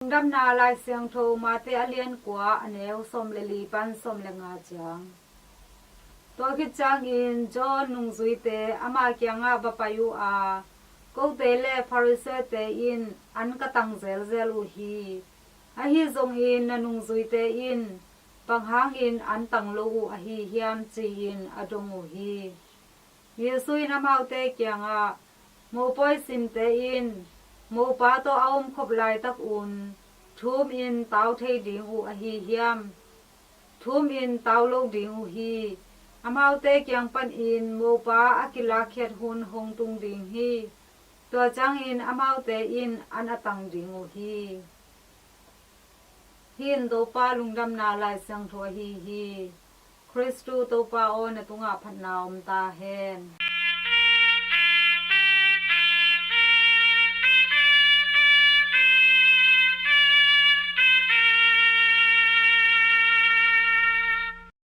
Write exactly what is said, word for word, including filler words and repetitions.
Lungdamna Lai Siangtho Mate a lian kua, a neu sawm le li pan sawm le nga ciang. Tua khit ciangin John nungzuite ama kiangah va pai uh a, kote le Pharisee-te in an ka tang zelzel uh hi. Ahi zongin na nungzuite in bang hangin an tang lo uh ahi hiam, ci-in a dong uh hi. Jesu in amaute kiangah, mopawi simte in mopa tawh a omkhop laitakun thumin tau thei ding uh ahi hiam? Thumin tau lo ding uh hi. Amaute kiang panin mopa a kilakkhiat hun hong tung ding hi. Tua ciangin amaute in an a tang ding uh hi. Hih in Topa Lungdamna Lai Siangtho ahi hi. Khristu Topa aw, na tungah phatna om ta hen.